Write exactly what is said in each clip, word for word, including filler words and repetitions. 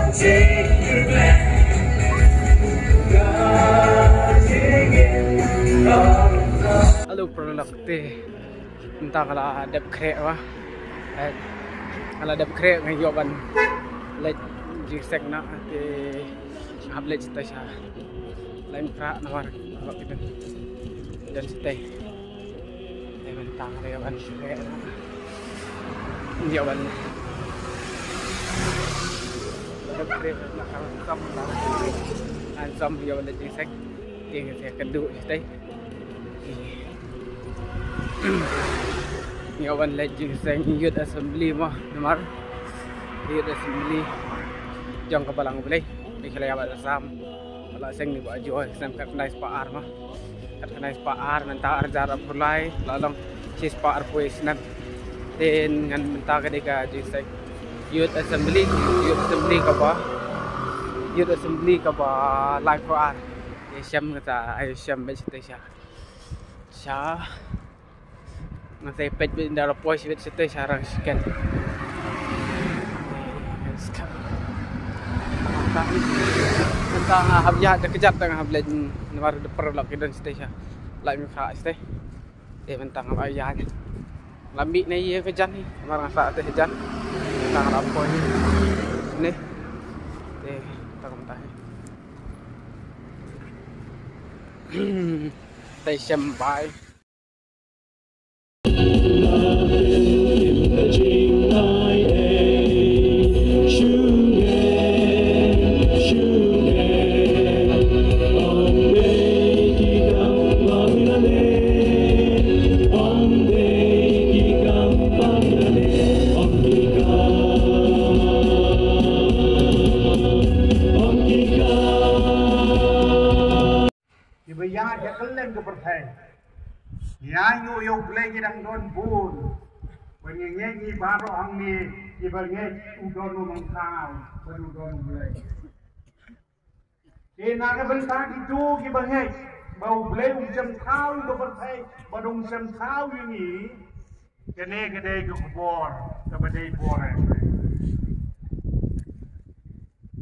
Hello, paralok, te mynta nga la dep khreh, wa. Eh, nga la dep khreh, nga ïoh ban leit jingseng na, te nga hap leit shatei sha. Lait phra namar ba ki don, don shatei. Te mynta nga ïoh ban khreh, ïoh ban, ïoh ban khreh, nga kam, kam, kam, kam, ïoh ban leit jingseng. Te nga sa kynduh shatei. Ïoh ban leit jingseng Youth Assembly mo, namar Youth Assembly jong ka Balang U Blei. Te ka la ïa ba sam, ba la seng ni ba joi, snem khatkhyndai spah ar mo. Khatkhyndai spah ar, mynta ar hajar arphew lai la long shi spah arphew snem. Te ngan mynta ka dei ka jingseng Youth Assembly, Youth Assembly kaba, Youth Assembly kaba laiphew ar. Te shem kata, ai shem bad shatei sha. Sha. Nga sa peit bad ynda la poi shi bad shatei sha rang sken. Mynta nga hap ïa da kjat, nga hap leit namar da paralok ki don shatei sha. Lait phra shatei. Te mynta nga la ïa la mih na ïa ka jan hi. Namar nga sa te jan. Mynta nga la poi ni. Te mynta mynta hi. Te shem bai. Kiba ïaid ha kylleng ka pyrthei. Ngi ainguh ïa U Blei ngi dang don bun. Ba ngi ngeit ngi baroh hangne kiba ngeit u don u nongthaw bad u don U Blei. Te na ka bynta kito kiba ngeit ba U Blei um shym thaw ïa ka pyrthei bad um shym thaw ïa ngi. Kane ka dei ka khubor kaba dei bor eh.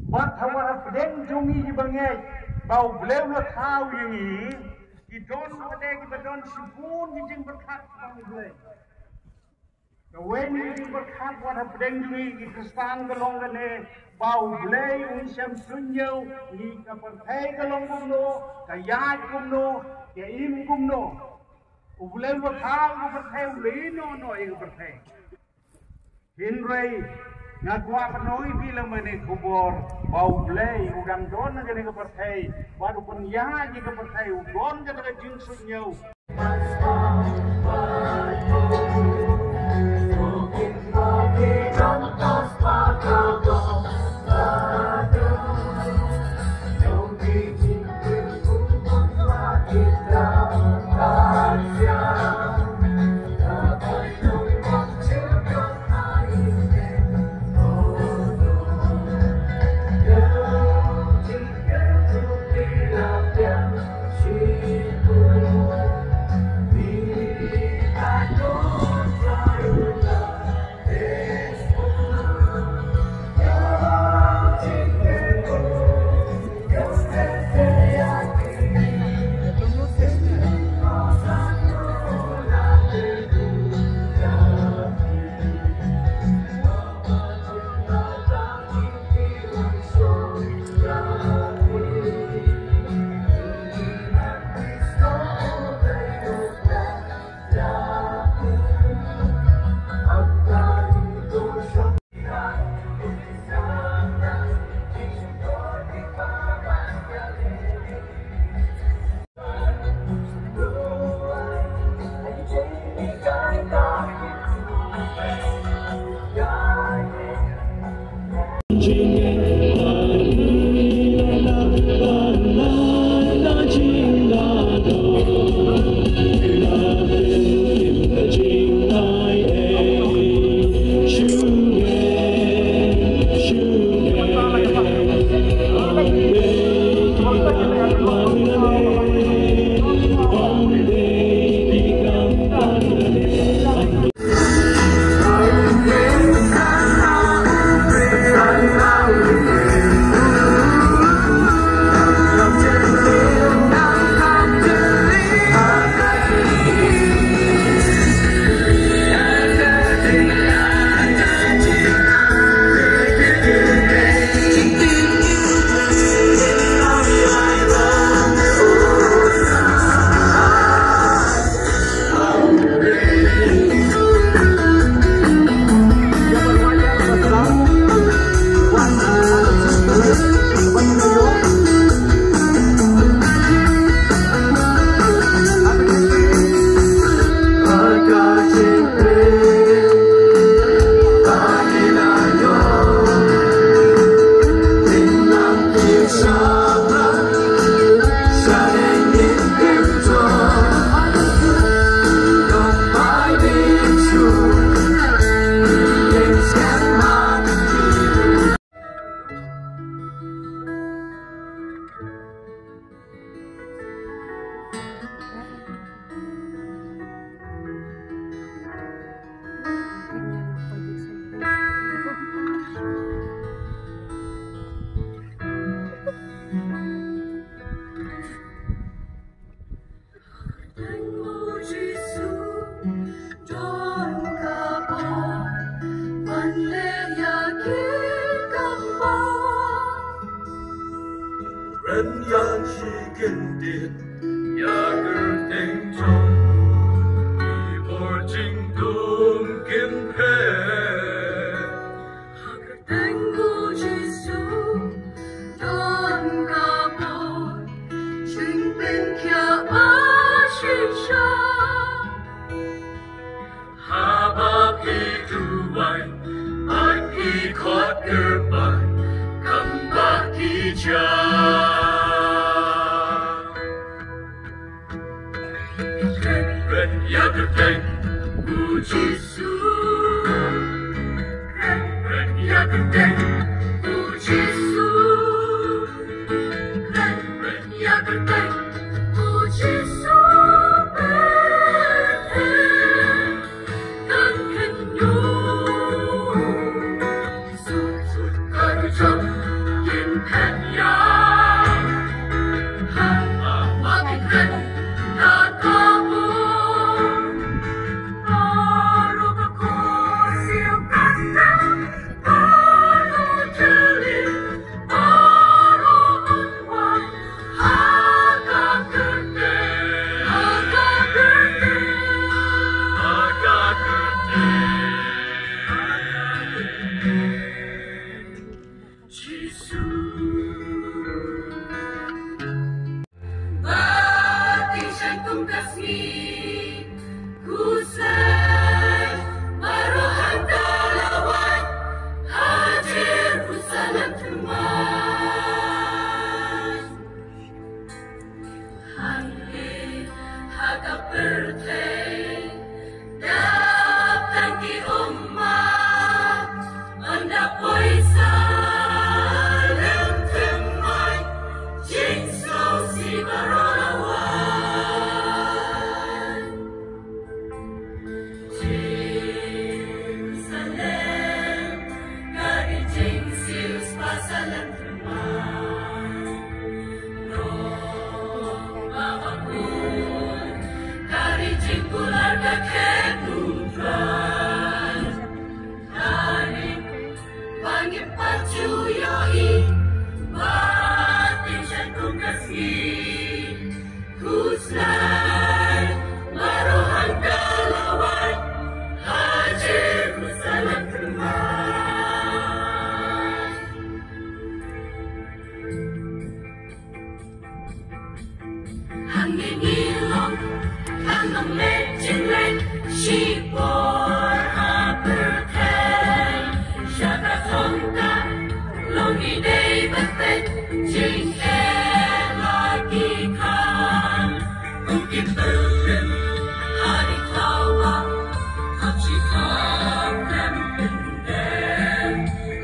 Bad ha, wat hapdeng jong ngi kiba ngeit ba U Blei u la thaw ïa ngi, ki don kane kiba don shibun ki jingpyrkhat ba U Blei. Kawei na ki jingpyrkhat wat hapdeng jong ngi ki Khristan ka long kane, ba U Blei un shem suiñiew ïa ka pyrthei ka long kumno, ka ïaid kumno, ka im kumno. U Blei u la thaw ïa ka pyrthei, u la ïehnoh noh ïa ka pyrthei. Hynrei nga kwah ban ong ïa phi lem bad kane ka khubor ba U Blei u dang don ha kane ka pyrthei bad u pynïaid ïa ka pyrthei, u don kata ka jingsuiñiew. Kan ïa shi kyntien ïa kyrteng jong u, i bor jingdum kin phet. Ha kyrteng u Jisu don ka bor, jingpynkhia ba shisha. Haba phi duwai bad phi khot kyrpad, kam ba ki jia. Kren, kren ïa kyrteng u Jisu. Kren, kren ïa kyrteng u Jisu. Kren, kren ïa kyrteng u Jisu. Hangne ha ka pyrthei, dap tang ki ummat, ynda poi sa lem thymmai, jingsngewsih baroh la wan. Jerusalem, ka ri jingsiew spah sa lem thymmai. Noba bakhuid ka ri jingkular ka khet U Trai. Ka ri ba ngim pat ju ïohi, ba dei sha kum ka sngi. Khuslai baroh hangta la wan ha Jerusalem thymmai. Hangne ngi long, kan long leit jingleit shipor ha pyrthei. Sha ka thong ka long i dei ban peit jingeh la ki khan. Kum ki pyrthei ha i thaw ba hap shi thap lem pyndem.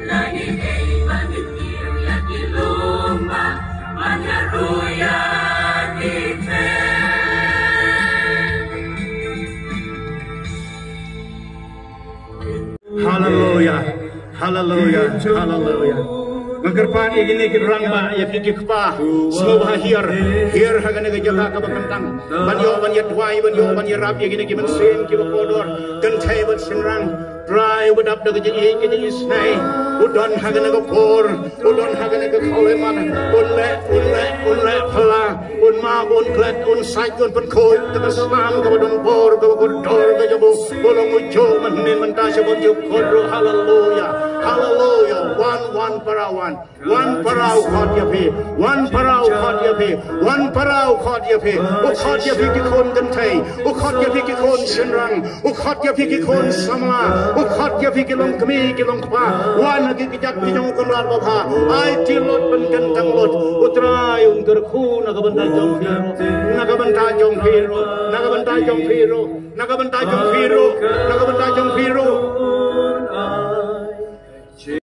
La ngi dei ban ïa ki lum ba man ïa ruh ïa ki pyrthei. Haleluya. Haleluya. Haleluya. Nga kyrpad ïa kine ki rangbah, ïa ki, ki kpa, sngewbha hiar, hiar ha kane ka jaka kaba kyntang. Ban ïoh ban ïa duwai, ban ïoh ban ïarap ïa kine ki mynsiem kiba kordor, kynthei bad shynrang. Trai uba dap da ka jingïeit ka jingisnei, u don ha kane ka por, u don ha kane ka khaw, man. Un leh, un leh, un leh phylla. Un map, un klet, un sait, un pynkhuid da ka snam kaba don bor, kaba kordor ka jong u. U long u juh mynhynnin mynta sha ban juh kordor. Haleluya. Haleluya. Wan, wan para wan. Wan para u khot ïa phi. Wan para u khot ïa phi. Wan para u khot ïa phi. U khot ïa phi ki khun kynthei. U khot ïa phi ki khun shynrang. U khot ïa phi ki khun samla, u khot ïa phi ki longkmie ki longkpa. Wan ha ki kjat ki jong u Kynrad babha. Aiti lut ban kyntang lut. U Trai un kyrkhu na ka bynta jong phi ruh. Na ka bynta jong phi ruh. Na ka bynta jong phi ruh. Na ka bynta jong phi ruh. Na ka bynta jong phi ruh.